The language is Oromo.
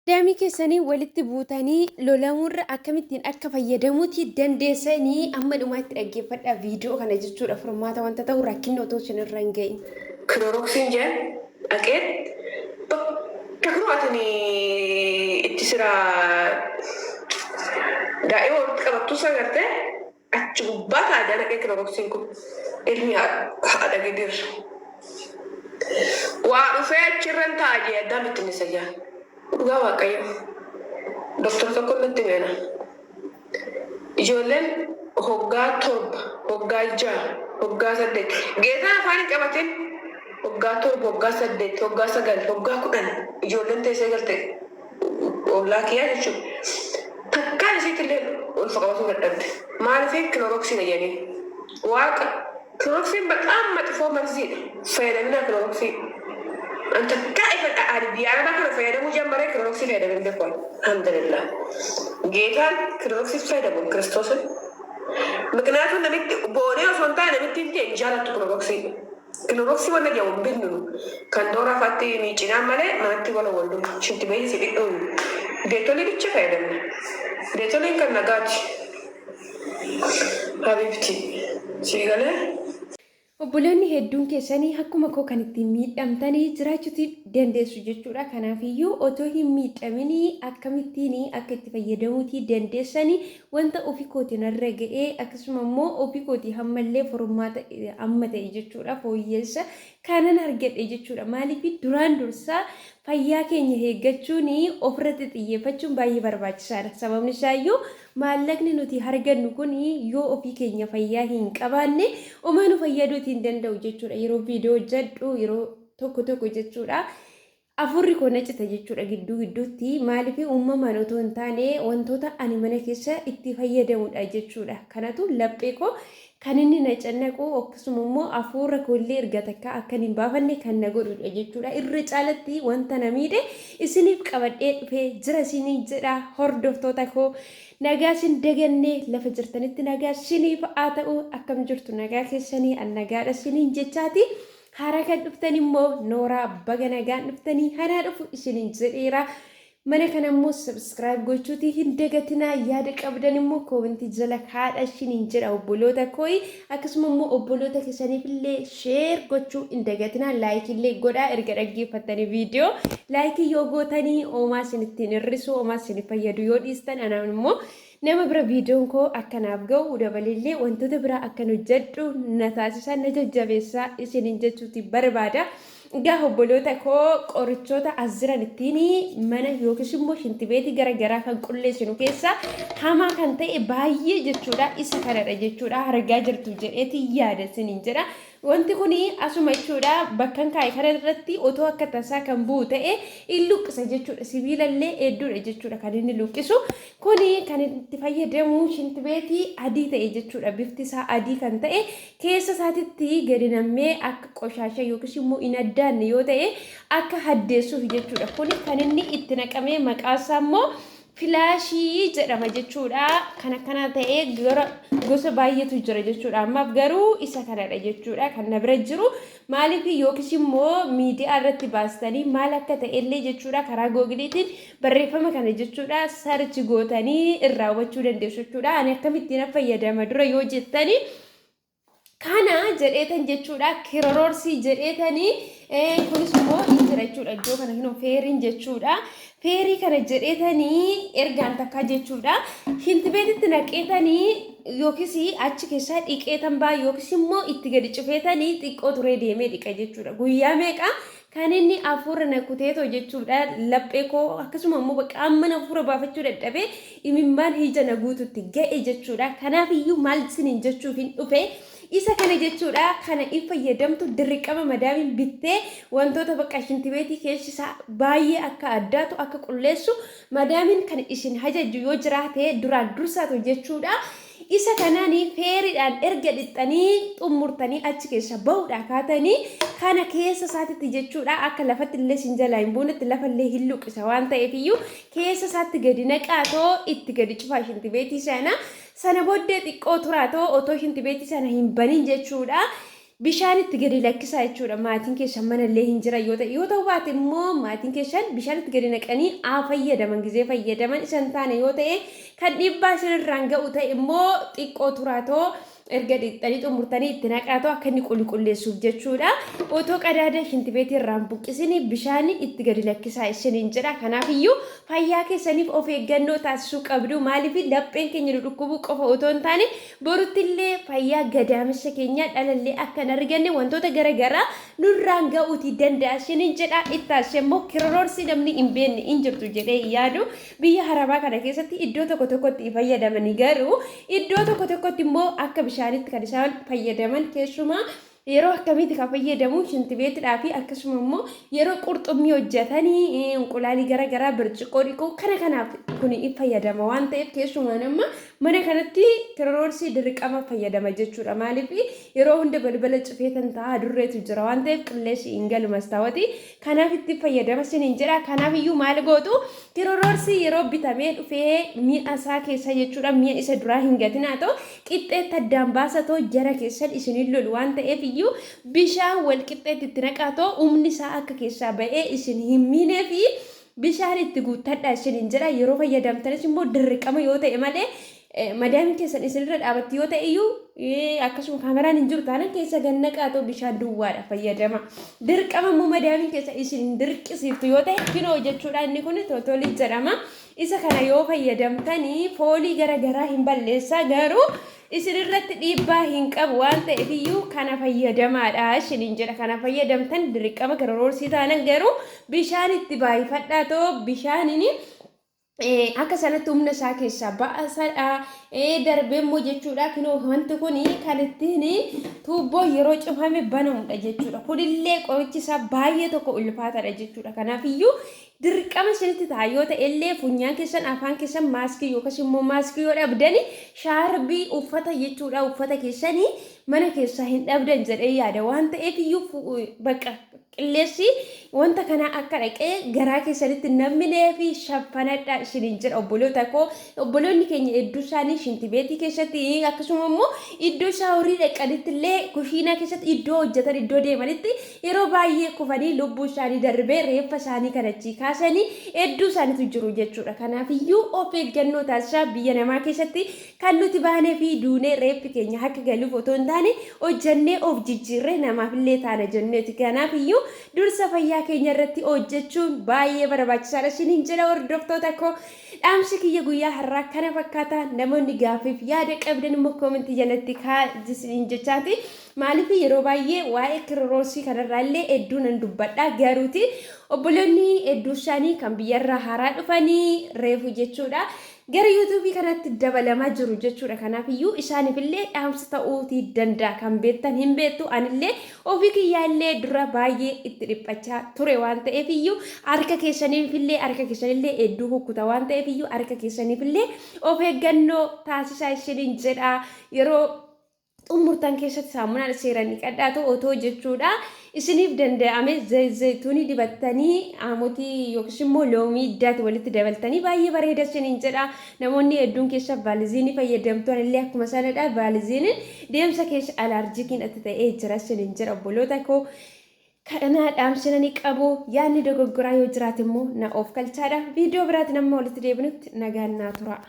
Madaamii keessanii walitti buutanii lolamuurra akkamittiin akka fayyadamuuti dandeessanii amma dhumaatti dhaggeeffadhaa viidiyoo kana jechuudha furmaata wanta ta'u rakkinni otoo isinirra hin ga'in. Kiloroksiin jeen dhaqee bakka kunoo atini itti sira daa'ima walitti qabattuu san gartee achi gubbaa ta'a jaa dhaqee kiloroksiin kun ilmi haadha gidir waa dhufee achirran ta'a jee addaan bittinnisa jaa dhugaa waaqayyo doktor tokko natti meena ijoolleen hoggaa 7 hoggaa 6 hoggaa 8 geetaan afaan hin qabatin hoggaa 7 hoggaa 8 hoggaa 9 hoggaa 10 ijoolleen teessee galte ollaa kiyyaa jechuudha. Takkaan isiitti illee ulfa qabatuu dadhabde. Maaliif kiloroksiidha jedhanii. Waaqa kiloroksiin baxaam maxifoo marziidha. Fayyadaminaa kiloroksii. An takkaa ifa ani biyya arabaa kana fayyadamuu jammaree kiloroksii fayyadamee hin beeku. Alhamdulillah. Geetaan kiloroksii fayyadamu kiristoosin. Miknaatuun namitti boonee osoo hin taane namitti hin ta'e hin jaalattu kiloroksii. Kiloroksii wanna jedhamu hin binnu nu. Kan dooraa faatti miiccinaan malee manatti walawwallu. Shintibeetii si dhidhuun. Deetolii bicha fayyadamna. Deetoliin kan nagaati. Habibti. Sii galee? Obboleonni hedduun keessanii akkuma koo kan ittiin miidhamtanii jiraachuuti dandeessu jechuudha. Kanaafiyyuu otoo hin miidhaminii akkamittiin akka itti fayyadamuutii dandeessanii wanta ofi kooti narra ga'ee akkasuma immoo ofi kooti hammallee furmaata amma ta'e jechuudha fooyyeessa kanan argadhe jechuudha. Maaliif duraan dursaa fayyaa keenya eeggachuun ofirratti xiyyeeffachuun baay'ee barbaachisaadha. Sababni isaayyuu maallaqni nuti argannu kun yoo ofii keenya fayyaa hin qabaanne homaa nu fayyaduuti hin danda'u jechuudha. Yeroo viidiyoo hojjedhu yeroo tokko tokko jechuudha. Afuurri koo na cita jechuudha gidduu gidduutti maaliif uumamaan otoo hin taane wantoota ani mana keessa itti fayyadamudha jechuudha. Kanatu laphee koo kan inni na cannaqu akkasuma immoo afuura koo illee erga takka akkan hin baafanne kan na godhudha jechuudha. Irra caalatti wanta na miidhe isiniif qabadhee dhufee jira isiniin jedha hordoftoota koo nagaa isin daganne lafa jirtanitti nagaa isiniif haa ta'u akkam jirtu nagaa keessanii an nagaadha isiniin jechaati. Haaraa kan dhuftan immoo nooraa baga nagaan dhuftanii hanaa dhufu isiniin jedheera. Mana kana immoo subscribe gochuutii hin dagatinaa yaada qabdan immoo koomentii jala kaadha isiniin jedha obboloota kooyi akkasuma immoo obboloota keessaniif illee sheer gochuu hin dagatinaa laayikii illee godhaa erga dhaggeeffattanii viidiyoo laayikii yoo gootanii oomaa isin ittiin hir'isu oomaa isin fayyadu yoo dhiistan anaan immoo Nama bira viidiyoon koo akka naaf ga'u dabaleellee wantoota biraa akkan hojjedhu na taasisa na jajjabeessa isiniin jechuuti barbaada. Egaa obboloota koo qorichoota as jiran ittiin mana yookiis immoo shintibeetii gara garaa kan qulleessinu keessa hamaa kan ta'e baay'ee jechuudha isa kanadha jechuudha argaa jirtu jedheeti yaada isiniin jedha. Wanti kun asuma jechuudha bakkan kaa'e kana irratti otoo akka tasaa kan bu'u ta'e in luqqisa jechuudha. Sibiila illee hedduudha jechuudha kan inni luqqisu. Kuni kan itti fayyadamu shintibeetii adii ta'e jechuudha. Bifti isaa adii kan ta'e keessa isaatitti gadi nammee akka qoshaasha yookiis immoo hin addaanne yoo ta'e akka haddeessuuf jechuudha. Kuni kan inni itti naqamee maqaa isaa immoo Filaashii jedhama jechuudha. Kan akkanaa ta'ee gara gosa baay'eetu jira jechuudha. Ammaaf garuu isa kanadha jechuudha kan na bira jiru. Maaliif yookiis immoo miidiyaa irratti baastanii maal akka ta'ellee jechuudha karaa googiliitiin barreeffama kana jechuudha sarchi gootanii irraa hubachuu dandeessu jechuudha. Ani akkamittiin fayyadama dura yoo jettanii Kana jedheetan jechuudha kiroroorsii jedheetanii kunis immoo hin jira jechuudha iddoo kana kinoo feeriin jechuudha feerii kana jedheetanii ergaan takkaa jechuudha shintibeetitti naqeetanii yookiis achi keessaa dhiqeetan baa yookiis immoo itti gadi cufeetanii xiqqoo turee deemee dhiqa jechuudha guyyaa meeqa kan inni hafuura na kuteetoo jechuudha laphee koo akkasuma immoo bakka amman hafuura baafachuu dadhabee imimmaan ija na guututti ga'e jechuudha. Kanaaf iyyuu maal isiniin jechuuf hin dhufe isa kana jechuudha kana in fayyadamtu dirqama madaamiin bittee wantoota bakka shintibeetii keessi isaa baay'ee akka addaatu akka qulleessu madaamiin kan isin hajajju yoo jiraate duraan dursaatu jechuudha. Isa kanaan feeriidhaan erga dhixxanii xummurtanii achi keessa bahuudhaa kaatanii kana keessa isaatitti jechuudha akka lafatti illee sin jalaa hin buunetti lafa illee hin luqqisa waan ta'eef iyyuu keessa isaatti gadi naqaatoo itti gadi cufaa shintibeetii sana sana booddee xiqqoo turaatoo otoo shintibeetii sana hin banin jechuudha. Bishaan itti gadi lakkisaa jechuudha. Maatiin keessan manallee hin jiran yoo ta'e, yoo ta'u baate immoo maatiin keessan bishaan itti gadi naqanii haa fayyadaman. Gizee fayyadaman isan taane yoo ta'e, kan dhiibbaa isinirraan ga'u ta'e immoo xiqqoo turaatoo erga dhiqxanii xumurtanii itti naqaatoo akka inni qulqulleessuuf jechuudha. Otoo qadaada shintibeetii irraan buqqisini bishaan itti gadi lakkisaa isiniin jedha. Kanaafiyyuu fayyaa keessaniif of eeggannoo taasisuu qabdu. Maaliif lapheen keenya nu dhukkubuu qofa otoo hin taane, boruttillee fayyaa gadaamessa keenya dhalallee akka hin arganne wantoota garaagaraa nurraan ga'uutii danda'a isiniin jedha. Ittaasee immoo kiroroorsii namni hin beekne hin jirtu jedhee yaadu. Biyya harabaa kana keessatti iddoo tokko tokkotti fayyadamanii, garuu iddoo tokko tokkotti immoo akka bishaanitti kan isaan fayyadaman. Keessumaa yeroo akkamiiti kan fayyadamu? Shintibeetidhaa fi akkasuma immoo yeroo qurxummii hojjetanii, inqulaalii garaagaraa, birciqoo dhiquu, kana kanaaf kun fayyadama waan ta'eef, keessumaa nama mana kanatti kiroroorsii dirqama fayyadama jechuudha. Maaliif yeroo hunda balbala cufeetan ta'a, durreetu jira waan ta'eef qilleensi hin galu mastaawati. Kanaaf itti fayyadama siniin jedha. Kanaaf iyyuu maal gootu? Kiroroorsii yeroo bitamee dhufee mi'a isaa keessa jechuudha, mi'a isa duraa hin gatinaa ta'u, qixxeetti addaan baasatoo jara keessan isinin lolu waan ta'eef iyyuu bishaan wal qixxeetti itti naqaatoo humni isaa akka keessaa ba'ee isin hin miinee fi bishaan itti guuttadha isiniin jedha. Yeroo fayyadamtanis immoo dirqama yoo ta'e malee, madaamiin keessan isinirra dhaabatti yoo ta'e iyyuu, akkasuma kaameraan hin jiru taanaan keessa gannaqaatoo bishaan duwwaadha fayyadama. Dirqama immoo madaamiin keessan isin dirqisiiftu yoo ta'e, kinoo jechuudha, inni kun tootolii jedhama. Isa kana yoo fayyadamtanii foolii garaagaraa hin balleessaa, garuu isinirratti dhiibbaa hin qabu waan ta'eef iyyuu kana fayyadamaadha isiniin jedha. Kana fayyadamtan dirqama kiroroorsii taanan garuu bishaan itti baay'ifadhaa ta'oo bishaaniin akka sanatti humna isaa keessaa ba'asadha. Darbee immoo jechuudha, kinoo wanti kun kan ittiin tuubboo yeroo cufame banamudha jechuudha. Kunillee qorichi isaa baay'ee tokko ulfaataadha jechuudha. Kanaaf iyyuu dirqama isinitti ta'a yoo ta'e illee funyaan keessan, afaan keessan maaskii yookaas immoo maaskii yoo dhabdani shaarbii uffata jechuudha, uffata keessanii mana keessaa hin dhabdan jedhee yaada waan ta'eef iyyuu, bakka qilleensi wanta kana akka dhaqee garaa keessanitti namminee fi shaffanadha isiniin jedha. Obboloota koo, obboloonni keenya hedduu isaanii shintibeetii keessatti, akkasuma immoo iddoo shaaworii dhaqanitti illee, kushiinaa keessatti, iddoo hojjetan, iddoo deemanitti yeroo baay'ee kufanii lubbuu isaanii darbee reeffa isaanii kan achii kaasanii hedduu isaaniitu jiru jechuudha. Kanaafiyyuu of eeggannoo taasisaa. Biyya namaa keessatti kan nuti baanee fi duunee reeffi keenya akka galuuf otoo hin taane, hojjannee of jijjiirree namaaf illee taana jenneeti. Kanaafiyyuu dursa fayyaa keenya irratti hojjechuun baay'ee barbaachisaadha isiniin jedha. Hordoftoota koo, dhaamsi kiyya guyyaa har'aa kana fakkaata. Namoonni gaaffiif yaada qabdan immoo koomentii jalatti kaa'aa isiniin jechaati. Maaliif yeroo baay'ee waa'ee kirroosii kanarraa illee hedduu nan dubbadha, garuuti obboloonni hedduu isaanii kan biyyarraa haaraa dhufanii reefu jechuudha, gara yuutuubii kanatti dabalamaa jiru jechuudha. Kanaaf iyyuu isaaniif illee dhaamsa ta'uutii danda'a. Kan beektan hin beektu, anillee ofii kiyyaallee dura baay'ee itti dhiphachaa ture waan ta'eef iyyuu, harka keessaniifillee, harka keessanillee hedduu kukkuta waan ta'eef iyyuu, harka keessaniifillee of eeggannoo taasisaa isiniin jedha. Yeroo xumurtan keessatti saamunaan seeraan dhiqadhaatu otoo jechuudha. Isiniif danda'ame zayituunii dibattanii, aamotii yookiis immoo loomii iddaati walitti dabaltanii baay'ee bareeda isiniin jedha. Namoonni hedduun keessa vaaliziinii fayyadamtu, illee akkuma sanadha. Vaaliziiniin deemsa keessa alaarjikiin atti ta'ee jira isiniin jedha. Obboloota koo, kana dhaamsina ni qabu. Yaadni dogoggoraa yoo jiraate immoo na of galchaadha. Viidiyoo biraatiin amma walitti deebinutti nagaan naa tura.